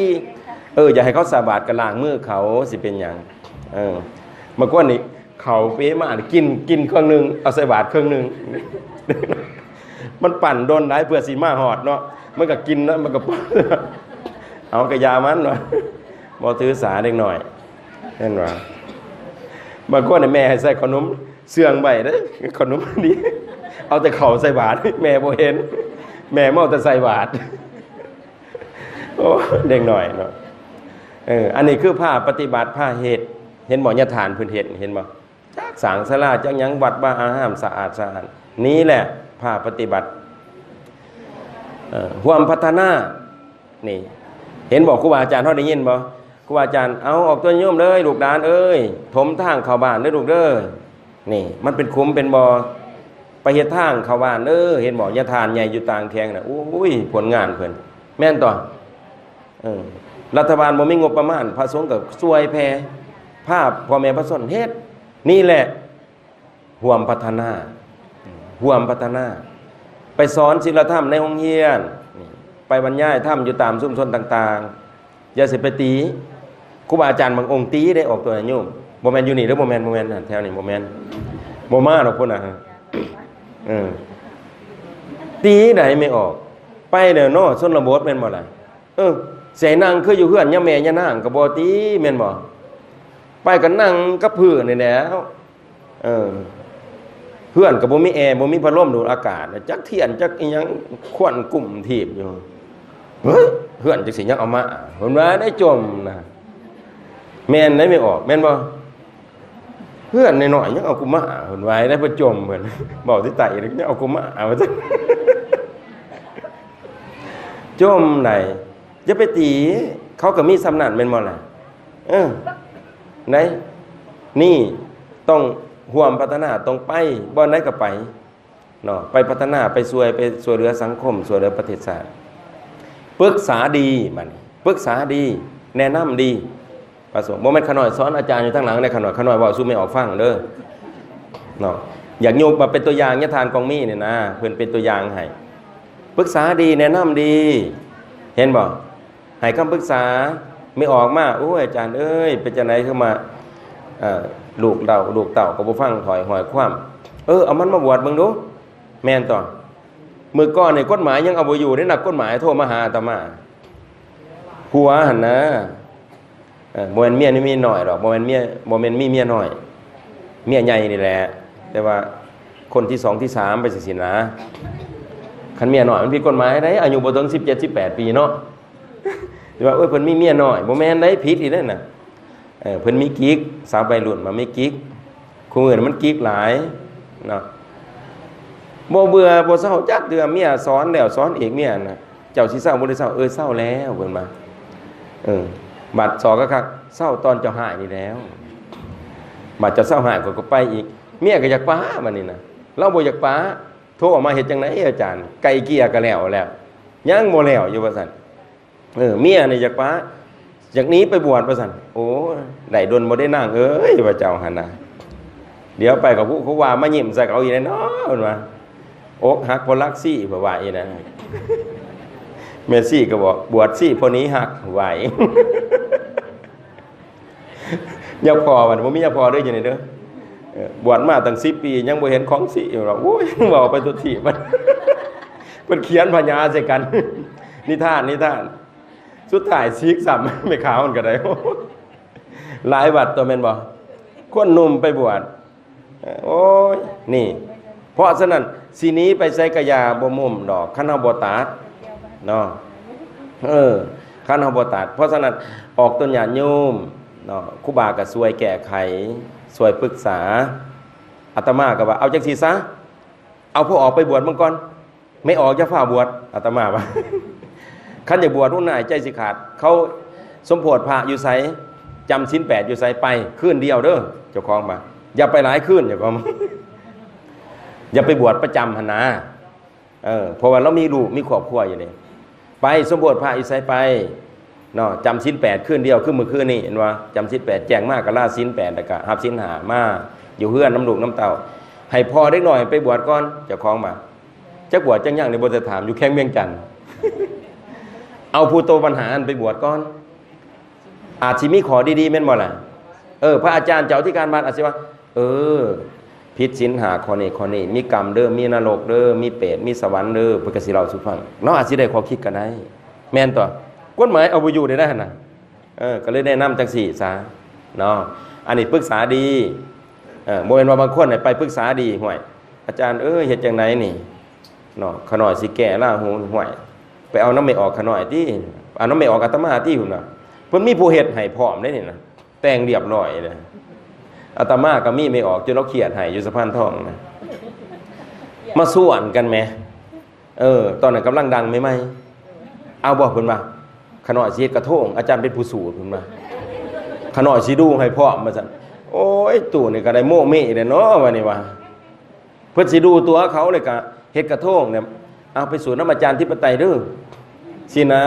ເອີ ຢາກໃຫ້ເຂົາສາບາດກໍລ້າງມືເຂົາ ຊິເປັນຫຍັງ? ເອີ ບາງຄົນນີ້ເຂົ້າເປມາ ກິນ ກິນເຄິ່ງໜຶ່ງ ເອົາໃສ່ບາດເຄິ່ງໜຶ່ງ. ມັນປັ້ນດົນຫຼາຍເພື່ອຊິມາຮອດເນາະ ມັນກໍກິນນະ ມັນກໍປ້ອນ ເອົາກະຢາມັນວ່າ ບໍ່ຖືສາເດັກນ້ອຍ ເຫັນວ່າ ບາງຄົນນີ້ແມ່ໃຫ້ໃສ່ເຂົ້າໜົມເຊື່ອງໄວ້ເດ້ ເຂົ້າໜົມນີ້ ເອົາແຕ່ເຂົ້າໃສ່ບາດ ແມ່ບໍ່ເຫັນ ແມ່ມາເອົາແຕ່ໃສ່ບາດ. ໂອ້ ເດັກນ້ອຍເນາະ ເອີ ອັນນີ້ຄືພາປະຕິບັດ ພາເຮັດ ເຫັນບໍ່? ຍາທ່ານເພິ່ນເຮັດ ເຫັນບໍ່? ຈັກສ້າງສາລາ ຈັກຫຍັງ ວັດວາອາຮາມສະອາດສະອ້ານ ນີ້ແຫຼະພາປະຕິບັດ ເອີ ຮ່ວມພັດທະນາ ນີ້ ເຫັນບໍ່? ຄູບາອາຈານເຮົາໄດ້ຍິນບໍ່? ຄູບາອາຈານ ເອົາ ອອກຕົວໂຍມເດີ ລູກຫຼານເອີຍ ຖົມທາງເຂົ້າບ້ານເດີລູກເດີ ນີ້ ມັນເປັນຂຸມເປັນບໍ່ ໄປເຮັດທາງເຂົ້າບ້ານເດີ ເຫັນບໍ່? ຍາທ່ານໃຫຍ່ຢູ່ຕ່າງແຂວງນະ ໂອ້ຍ ຜົນງານເພິ່ນ ແມ່ນຕົວະ? ເອີ ລັດຖະບານບໍ່ມີງົບປະມານ ພະສົງກໍຊ່ວຍແຜ່ ພາພໍ່ແມ່ປະຊາຊົນເຮັດ ນີ້ແຫຼະ ຮ່ວມພັດທະນາ ຮ່ວມພັດທະນາ ໄປສອນສິນລະທຳໃນໂຮງຮຽນ ໄປບັນຍາຍທຳຢູ່ຕາມຊຸມຊົນຕ່າງໆ. ຢ່າຊິໄປຕີ ຄູບາອາຈານບາງອົງຕີເດ້ ອອກຕົວໃຫ້ໂຍມ ບໍ່ແມ່ນຢູ່ນີ້ເດີ ບໍ່ແມ່ນ ບໍ່ແມ່ນ ແຖວນີ້ບໍ່ແມ່ນ ບໍ່ມາດອກພຸ້ນນະ ເອີ ຕີໃດແມ່ອອກ ໄປແລ້ວເນາະ ຊົນນະບົດແມ່ນບໍ່ລະ? ເອີ ຊິໃຫ້ນັ່ງຄືຢູ່ເຮືອນຍາແມ່ຍານາງກໍບໍ່ຕິ ແມ່ນບໍ່? ໄປກໍນັ່ງກັບພື້ນນີ້ແຫຼ້ວ ເອີ ເຮືອນກໍບໍ່ມີແອ ບໍ່ມີພັດລົມດູດອາກາດ ຈັກທຽນຈັກອີ່ຫຍັງ ຄວັນກຸ້ມທີບຢູ່ ເຮີ້ຍ ເຮືອນຈັ່ງຊີ້ຍັງເອົາມາ ເພິ່ນວ່າໄດ້ຈົ່ມນະ ແມ່ນໄດ໋ແມ່ອອກ ແມ່ນບໍ່? ເຮືອນນ້ອຍໆຍັງເອົາກູມາ ເພິ່ນວ່າໄດ້ ເພິ່ນຈົ່ມ ເພິ່ນເວົ້າທີ່ໃຕ້ນີ້ຍັງເອົາກູມາ ວ່າຊັ້ນ ຈົ່ມໃດ໋ ຢ່າໄປຕີ ເຂົາກໍມີສ່ຳນັ້ນແມ່ນບໍ່ລະ? ເອີ ໃດ໋ ນີ້ຕ້ອງຮ່ວມພັດທະນາ ຕ້ອງໄປ ບ່ອນໃດກໍໄປເນາະ ໄປພັດທະນາ ໄປຊ່ວຍ ໄປຊ່ວຍເຫຼືອສັງຄົມ ຊ່ວຍເຫຼືອປະເທດຊາດ ປຶກສາດີ ບັດນີ້ປຶກສາດີ ແນະນຳດີ ພະສົງ ບໍ່ແມ່ນຂ້ານ້ອຍສອນອາຈານຢູ່ທາງຫຼັງເດ້ ຂ້ານ້ອຍ ຂ້ານ້ອຍເວົ້າສູ່ແມ່ອອກຟັງເດີເນາະ ຢາກຍົກມາເປັນຕົວຢ່າງ ຍາທ່ານກອງມີນີ້ນະ ເພິ່ນເປັນຕົວຢ່າງໃຫ້ ປຶກສາດີ ແນະນຳດີ ເຫັນບໍ່? ໃຫ້ຄຳປຶກສາ ແມ່ອອກມາ ໂອ້ຍ ອາຈານເອີຍ ເປັນຈັ່ງໃດຄືມາ ເອີ ລູກເຕົ້າ ລູກເຕົ້າກໍບໍ່ຟັງຂ້ອຍ ຫ້ອຍຄວາມ ເອີ ເອົາມັນມາບວດເບິ່ງດູ ແມ່ນຕົວະ? ມື້ກ່ອນນີ້ກົດໝາຍຍັງເອົາບໍ່ຢູ່ເດ້ ນັກກົດໝາຍໂທມາຫາອາດຕະມາ ຜົວຫັ້ນນະ ເອີ ບໍ່ແມ່ນເມຍນີ້ເມຍນ້ອຍດອກ ບໍ່ແມ່ນເມຍ ບໍ່ແມ່ນມີເມຍນ້ອຍ ເມຍໃຫຍ່ນີ້ແຫຼະ ແຕ່ວ່າຄົນທີສອງທີສາມໄປຈັ່ງຊີ້ນະ ຄັນເມຍນ້ອຍມັນຜິດກົດໝາຍໃດ໋ ອາຍຸບໍ່ເຖິງສິບເຈັດ ສິບແປດປີເນາະ ຊິວ່າ ໂອ້ຍ ເພິ່ນມີເມຍນ້ອຍ ບໍ່ແມ່ນໃດ໋ ຜິດອີກເດ້ນະ ເອີ ເພິ່ນມີກິກ ສາວໄວລຸ້ນມາມີກິກ ຄູ່ມື້ນີ້ມັນກິກຫຼາຍເນາະ ບໍ່ເບື່ອບໍ່ເຊົາຈັກເທື່ອ ເມຍສອນແລ້ວສອນອີກ ເມຍນະ ເຈົ້າຊິເຊົາບໍ່ໄດ້ເຊົາ ເອີ ເຊົາແລ້ວ ເພິ່ນວ່າ ເອີ ບາດຊອກຄັກໆ ເຊົາຕອນເຈົ້າຮ້າຍນີ້ແລ້ວ ບາດເຈົ້າເຊົາຮ້າຍ ຂ້ອຍກໍໄປອີກ ເມຍກໍຢາກປະ ບາດນີ້ນະ ລາວບໍ່ຢາກປະ ໂທມາເຮັດຈັ່ງໃດອາຈານ ໄກ່ເກ່ຍກໍແລ້ວແລ້ວ ຍັງບໍ່ແລ້ວຢູ່ ວ່າຊັ້ນ ເອີ ເມຍນີ້ຢາກປະ ຢາກໜີໄປບວດ ວ່າຊັ້ນ ໂອ້ ໄດ້ດົນບໍ່ໄດ້ນາງເອີຍ ວ່າເຈົ້າຫັ້ນນະ ດຽວໄປກໍຜູ້ເຂົາວ່າມາຍິ້ມໃສ່ເຂົາອີກແລ້ວເນາະ ເພິ່ນວ່າ ອົກຫັກເພາະລັກຊີ້ ເພິ່ນວ່າອີກນະ ແມ່ຊີ້ກໍບອກ ບວດຊີ້ເພາະໜີຮັກ ວ່າອີກ ຍາພໍ່ ບັດນີ້ບໍ່ມີຍາພໍ່ເດີ ຢູ່ນີ້ເດີ ເອີ ບວດມາຕັ້ງສິບປີ ຍັງບໍ່ເຫັນຂອງຊີ້ຢູ່ດອກ ໂອ້ຍ ເວົ້າໄປຕົວະທີບ ເພິ່ນຂຽນພະຍາໃສ່ກັນ ນິທານ ນິທານ ສຸດທ້າຍສີກຊ້ຳ ແມ່ຂາວມັນກໍໄດ້ ຫຼາຍວັດຕົວະແມ່ນບໍ່? ຄົນໜຸ່ມໄປບວດ ໂອ້ຍ ນີ້ ເພາະສະນັ້ນ ຊິໜີໄປໃສກະຢ່າ ບໍ່ມຸ້ມດອກ ຄັນເຮົາບໍ່ຕັດເນາະ ເອີ ຄັນເຮົາບໍ່ຕັດ ເພາະສະນັ້ນ ອອກຕົນຍາດໂຍມເນາະ ຄູບາກໍຊ່ວຍແກ້ໄຂ ຊ່ວຍປຶກສາ ອາດຕະມາກໍວ່າ ເອົາຈັ່ງຊີ້ຊະ ເອົາພໍ່ອອກໄປບວດເບິ່ງກ່ອນ ແມ່ອອກຢ່າຟ້າວບວດ ອາດຕະມາວ່າ ຄັນຢາກບວດ ຮຸນນາຍໃຈຊິຂາດ ເຂົາສົມໂພດພະຢູ່ໃສ ຈຳສິນແປດຢູ່ໃສ ໄປ ຄືນດຽວເດີ ເຈົ້າຂອງວ່າ ຢ່າໄປຫຼາຍຄືນ ເຈົ້າຂອງ ຢ່າໄປບວດປະຈຳຫັ້ນນາ ເອີ ເພາະວ່າລາວມີລູກມີຄອບຄົວຢູ່ເດ້ ໄປສົມໂພດພະຢູ່ໃສໄປເນາະ ຈຳສິນແປດຄືນດຽວ ຄືມື້ຄືນນີ້ ເຫັນບໍ່ ຈຳສິນແປດ ແຈ້ງມາກໍລາສິນແປດ ແລ້ວກໍຮັບສິນຫ້າ ມາຢູ່ເຮືອນນຳລູກນຳເຕົ້າ ໃຫ້ພໍ່ເດັກນ້ອຍໄປບວດກ່ອນ ເຈົ້າຂອງວ່າ ຈັກບວດຈັກຍັງນີ້ບໍ່ໄດ້ຖາມ ຢູ່ແຂວງວຽງຈັນ ເອົາຜູ້ໂຕບັນຫາຫັ້ນໄປບວດກ່ອນ ອາດຊິມີຂໍ້ດີໆ ແມ່ນບໍ່ລະ? ເອີ ພະອາຈານເຈົ້າອະທິການວັດອາດຊິວ່າ ເອີ ຜິດສິນຫ້າຂໍ້ນີ້ ຂໍ້ນີ້ ມີກຳເດີ ມີນະລົກເດີ ມີເປດ ມີສະຫວັນເດີ ເພິ່ນກໍຊິເລົ່າສູ່ຟັງເນາະ ອາດຊິໄດ້ຂໍ້ຄິດກໍໄດ້ ແມ່ນຕົວະ? ກົດໝາຍເອົາບໍ່ຢູ່ເດ້ນະຫັ້ນນະ. ເອີ ກໍເລີຍແນະນຳຈັ່ງຊີ້ຊະເນາະ ອັນນີ້ປຶກສາດີ. ເອີ ບໍ່ແມ່ນວ່າບາງຄົນໄປປຶກສາດີ ຫ້ວຍ ອາຈານເອີຍ ເຮັດຈັ່ງໃດນີ້ເນາະ ຂ້ານ້ອຍຊິແກ້ລາຫູ ຫ້ວຍ ໄປເອົານຳແມ່ອອກຂ້ານ້ອຍຕິ ເອົານຳແມ່ອອກອາດຕະມາຕິ ເພິ່ນວ່າ ເພິ່ນມີຜູ້ເຮັດໃຫ້ພ້ອມເດ້ນີ້ນະ ແຕ່ງລຽບຮ້ອຍເດ້. ອາດຕະມາກໍມີແມ່ອອກ ຈົນລາວຄຽດໃຫ້ຢູ່ສະພານທອງນະ ມາຊວນກັນແໝ. ເອີ ຕອນນັ້ນກຳລັງດັງໃໝ່ໆ ເອົາບໍ່ ເພິ່ນວ່າ ຂ້ານ້ອຍຊິເຮັດກະໂທງ ອາຈານເປັນຜູ້ສູດ ເພິ່ນວ່າ ຂ້ານ້ອຍຊິດູໃຫ້ພ້ອມ ວ່າຊັ້ນ. ໂອ້ຍ ຕູ້ນີ້ກໍໄດ້ໂມເມແລ້ວເນາະ ວ່ານີ້ວ່າ ເພິ່ນຊິດູຕົວະເຂົາ ແລ້ວກະເຮັດກະໂທງນີ້ ເອົາໄປສູດນຳອາຈານທິປະໄຕເດີ ຊີ້ນະ.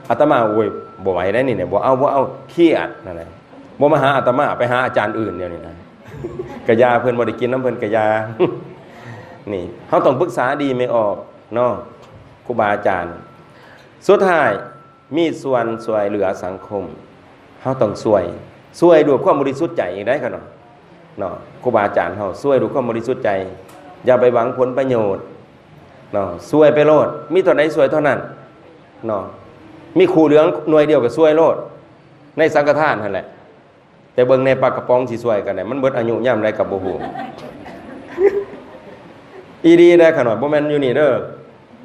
ອາດຕະມາ ໂອ້ຍ ບໍ່ໄຫວໄດ໋ນີ້ ບໍ່ເອົາ ບໍ່ເອົາ ຄຽດນັ້ນແຫຼະ ບໍ່ມາຫາອາດຕະມາ ໄປຫາອາຈານອື່ນດຽວນີ້ນະ. ກະຢ່າ ເພິ່ນບໍ່ໄດ້ກິນນຳເພິ່ນກະຢ່າ. ນີ້ ເຮົາຕ້ອງປຶກສາດີແມ່ອອກເນາະ ຄູບາອາຈານ. ສຸດທ້າຍ ມີສ່ວນຊ່ວຍເຫຼືອສັງຄົມ ເຮົາຕ້ອງຊ່ວຍ ຊ່ວຍດ້ວຍຄວາມບໍລິສຸດໃຈອີກໄດ໋ ຂະນ້ອຍເນາະ. ຄູບາອາຈານເຮົາຊ່ວຍດ້ວຍຄວາມບໍລິສຸດໃຈ ຢ່າໄປຫວັງຜົນປະໂຫຍດເນາະ ຊ່ວຍໄປໂລດ ມີເທົ່າໃດຊ່ວຍເທົ່ານັ້ນເນາະ. ມີຄູ່ເຫຼືອງໜ່ວຍດຽວກໍຊ່ວຍໂລດ ໃນສັງຄະທານຫັ້ນແຫຼະ. ແຕ່ເບິ່ງແດ່ ປາກະປ໋ອງຊິຊ່ວຍກັນໄດ໋ ມັນເບິດອາຍຸຍາມໃດກໍບໍ່ຮູ້. ອີ່ຫຼີໄດ໋ຂະນ້ອຍ ບໍ່ແມ່ນຢູ່ນີ້ເດີ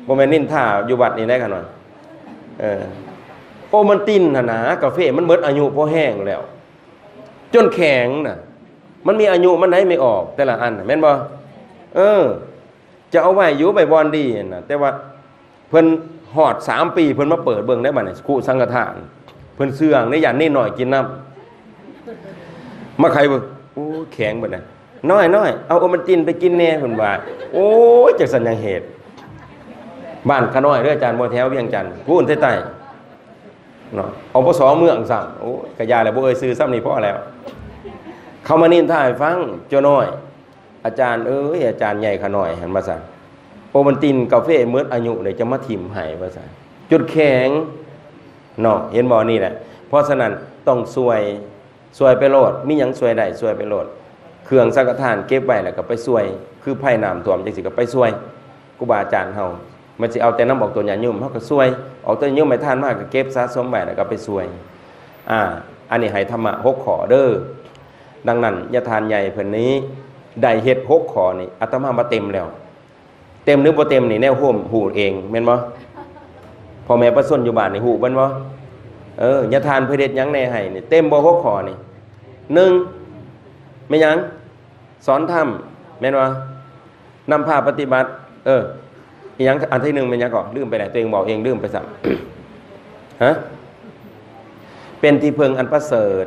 ບໍ່ແມ່ນນິນທາຢູ່ວັດນີ້ໄດ໋ຂະນ້ອຍ. ເອີ ໂອວັນຕິນຫັ້ນນະ ກາເຟ ມັນເບິດອາຍຸພໍແຮງແລ້ວ ຈົນແຂງນະ ມັນມີອາຍຸມັນໄດ໋ ແມ່ອອກແຕ່ລະອັນ ແມ່ນບໍ່? ເອີ ຈະເອົາໄວ້ຢູ່ ໄວ້ບ່ອນດີຫັ້ນນະ ແຕ່ວ່າເພິ່ນຮອດສາມປີ ເພິ່ນມາເປີດເບິ່ງໄດ໋ ບັດນີ້ ຄຸສັງຄະທານ ເພິ່ນເຊື່ອງເດ້ ຢ້ານເນນນ້ອຍກິນນຳ. ມາໄຂເບິ່ງ ໂອ້ ແຂງເບິດນະ. ນ້ອຍໆ ເອົາໂອວັນຕິນໄປກິນແດ່ ເພິ່ນວ່າ. ໂອ້ຍ ຈັ່ງຊັ້ນຫຍັງເຫດ. ບ້ານຂ້ານ້ອຍເດີ ອາຈານ ບໍ່ແຖວວຽງຈັນ ພຸ້ນໃຕ້ໆ ເນາະ ອບສ ເມືອງຊ້ຳ. ໂອ້ຍ ກະຢ່າແຫຼະ ບໍ່ເອີ່ຍຊື່ຊ້ຳນີ້ພໍແລ້ວ. ເຂົາມານິນທາໃຫ້ຟັງ ເຈົ້ານ້ອຍ ອາຈານເອີຍ ອາຈານໃຫຍ່ຂ້ານ້ອຍຫັ້ນ ວ່າຊັ້ນ ໂອວັນຕິນກາເຟເໝິດອາຍຸເດ້ ຈະມາຖິ້ມໃຫ້ ວ່າຊັ້ນ ຈົນແຂງເນາະ. ເຫັນບໍ່? ນີ້ແຫຼະ ເພາະສະນັ້ນຕ້ອງຊ່ວຍ ຊ່ວຍໄປໂລດ ມີຫຍັງຊ່ວຍໄດ້ຊ່ວຍໄປໂລດ. ເຄື່ອງສັງຄະທານເກັບໄວ້ແລ້ວກໍໄປຊ່ວຍ ຄືໄພນ້ຳຖ້ວມຈັ່ງຊີ້ກໍໄປຊ່ວຍ ຄູບາອາຈານເຮົາ ມັນຊິເອົາແຕ່ນຳອອກຕົນຍາດໂຍມ ເຮົາກໍຊ່ວຍ ອອກຕົນຍາດໂຍມໃຫ້ທານມາກໍເກັບສະສົມໄວ້ແລ້ວກໍໄປຊ່ວຍ. ອາ ອັນນີ້ໃຫ້ທຳມະຫົກຂໍ້ເດີ. ດັ່ງນັ້ນ ຍາທ່ານໃຫຍ່ເພິ່ນນີ້ໄດ້ເຮັດຫົກຂໍ້ນີ້ ອາດຕະມາວ່າເຕັມແລ້ວ. ເຕັມຫຼືບໍ່ເຕັມນີ້ແນວໂຮມຮູ້ເອງແມ່ນບໍ່? ພໍ່ແມ່ປະຊາຊົນຢູ່ບ້ານນີ້ຮູ້ແມ່ນບໍ່? ເອີ ຍາທ່ານເພິ່ນເຮັດຫຍັງແດ່ໃຫ້ນີ້ ເຕັມບໍ່ຫົກຂໍ້ນີ້? ໜຶ່ງ ແມ່ນຫຍັງ? ສອນທຳແມ່ນບໍ່? ນຳພາປະຕິບັດ ເອີ ອີຫຍັງ ອັນທີໜຶ່ງແມ່ນຫຍັງເກາະ? ລືມໄປແລ້ວ ຕົວເອງເວົ້າເອງລືມໄປຊ້ຳ. ຮະ? ເປັນທີ່ເພິ່ງອັນປະເສີດ.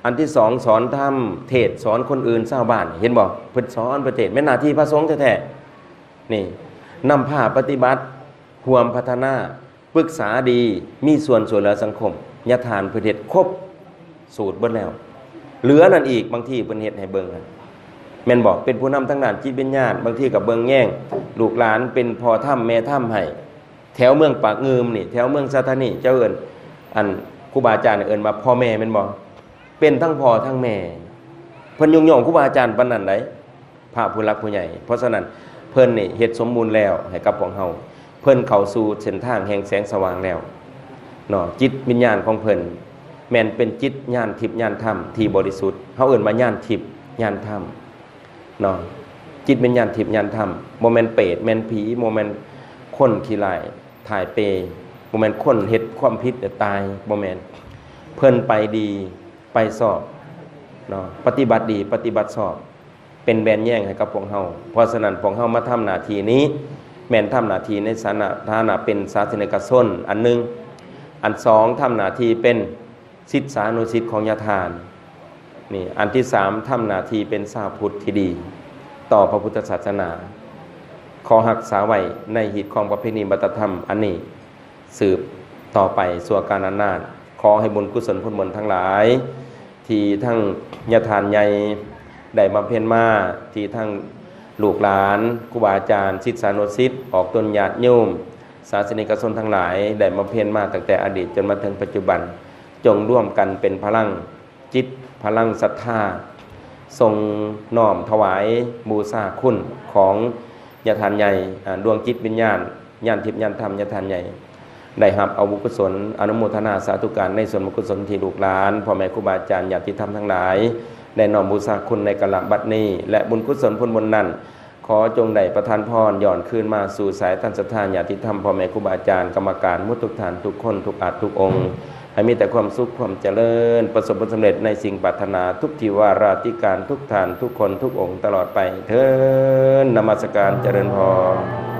ອັນທີສອງ ສອນທຳ ເທດສອນຄົນອື່ນ ຊາວບ້ານ ເຫັນບໍ່? ເພິ່ນສອນ ເພິ່ນເທດ ແມ່ນໜ້າທີ່ພະສົງແທ້ໆ. ນີ້ ນຳພາປະຕິບັດ ຮ່ວມພັດທະນາ ປຶກສາດີ ມີສ່ວນຊ່ວຍເຫຼືອສັງຄົມ. ຍາທ່ານເພິ່ນເຮັດຄົບສູດເບິດແລ້ວ. ເຫຼືອນັ້ນອີກ ບາງທີເພິ່ນເຮັດໃຫ້ເບິ່ງຫັ້ນ ແມ່ນບໍ່? ເປັນຜູ້ນຳທາງດ້ານຈິດວິນຍານ ບາງທີກໍເບິ່ງແຍງລູກຫຼານ ເປັນພໍ່ທຳແມ່ທຳໃຫ້. ແຖວເມືອງປາກງື່ມນີ້ ແຖວເມືອງສາທານີ ເຈົ້າເອີ້ນ ອັນ ຄູບາອາຈານເອີ້ນວ່າພໍ່ແມ່ແມ່ນບໍ່? ເປັນທັງພໍ່ທັງແມ່ ເພິ່ນຍົກຍ້ອງຄູບາອາຈານປານນັ້ນໃດ ພະຜູ້ຫຼັກຜູ້ໃຫຍ່. ເພາະສະນັ້ນ ເພິ່ນນີ້ເຮັດສົມບູນແລ້ວໃຫ້ກັບພວກເຮົາ ເພິ່ນເຂົ້າສູ່ເສັ້ນທາງແຫ່ງແສງສະຫວ່າງແລ້ວເນາະ. ຈິດວິນຍານຂອງເພິ່ນແມ່ນເປັນຈິດຍານທິບຍານທຳທີ່ບໍລິສຸດ ເຮົາເອີ້ນວ່າຍານທິບຍານທຳເນາະ. ຈິດວິນຍານທິບຍານທຳ ບໍ່ແມ່ນເປດແມ່ນຜີ ບໍ່ແມ່ນຄົນຂີ້ຮ້າຍຖ່າຍເປ ບໍ່ແມ່ນຄົນເຮັດຄວາມຜິດແລ້ວຕາຍ ບໍ່ແມ່ນ. ເພິ່ນໄປດີ ໄປຊອບເນາະ ປະຕິບັດດີ ປະຕິບັດຊອບ ເປັນແວ່ນແຍງໃຫ້ກັບພວກເຮົາ. ເພາະສະນັ້ນ ພວກເຮົາມາທຳໜ້າທີ່ນີ້ ແມ່ນທຳໜ້າທີ່ໃນຖານະ ຖານະເປັນສາສະນິກະຊົນອັນໜຶ່ງ, ອັນສອງ ທຳໜ້າທີ່ເປັນສິດສານຸສິດຂອງຍາທ່ານນີ້, ອັນທີສາມ ທຳໜ້າທີ່ເປັນຊາວພຸດທີ່ດີຕໍ່ພະພຸດທະສາສະໜາ. ຂໍຮັກສາໄວ້ໃນຮີດຄອງປະເພນີວັດທະນະທຳອັນນີ້ ສືບຕໍ່ໄປຊົ່ວການອານນານ. ຂໍໃຫ້ບຸນກຸສົນຜົນບຸນທັງຫຼາຍ ທີ່ທັງຍາທ່ານໃຫຍ່ໄດ້ບຳເພັນມາ, ທີ່ທັງລູກຫຼານ, ຄູບາອາຈານ, ສິດສານຸສິດ, ອອກຕົນຍາດໂຍມ, ສາສະນິກະຊົນທັງຫຼາຍ ໄດ້ບຳເພັນມາຕັ້ງແຕ່ອະດີດຈົນມາເຖິງປັດຈຸບັນ, ຈົ່ງລວມກັນເປັນພະລັງຈິດ ພະລັງສັດທາ ສົ່ງນ້ອມຖວາຍບູຊາຄຸນຂອງຍາທ່ານໃຫຍ່ ອາ ດວງຈິດວິນຍານ ຍານທິບຍານທຳ ຍາທ່ານໃຫຍ່ ໄດ້ຮັບເອົາບຸນກຸສົນ ອະນຸໂມທະນາສາທຸການ ໃນສ່ວນບຸນກຸສົນທີ່ລູກຫຼານ ພໍ່ແມ່ຄູບາອາຈານ ຍາດຕິທຳທັງຫຼາຍ ໄດ້ນ້ອມບູຊາຄຸນໃນກາລະບັດນີ້ ແລະ ບຸນກຸສົນຜົນບຸນນັ້ນ ຂໍຈົ່ງໄດ້ປະທານພອນຍ້ອນຄືນມາສູ່ສາຍທານສັດທາຍາດຕິທຳ ພໍ່ແມ່ຄູບາອາຈານ ກຳມະການໝົດທຸກທ່ານ ທຸກຄົນ ທຸກອາດ ທຸກອົງ ໃຫ້ມີແຕ່ຄວາມສຸກ ຄວາມຈະເລີນ ປະສົບຜົນສຳເລັດໃນສິ່ງປາດຖະໜາ ທຸກທິວາລາທິການ ທຸກທ່ານ ທຸກຄົນ ທຸກອົງຕະຫຼອດໄປເທີ້ນ. ນະມັດສະການ ຈະເລີນພອນ.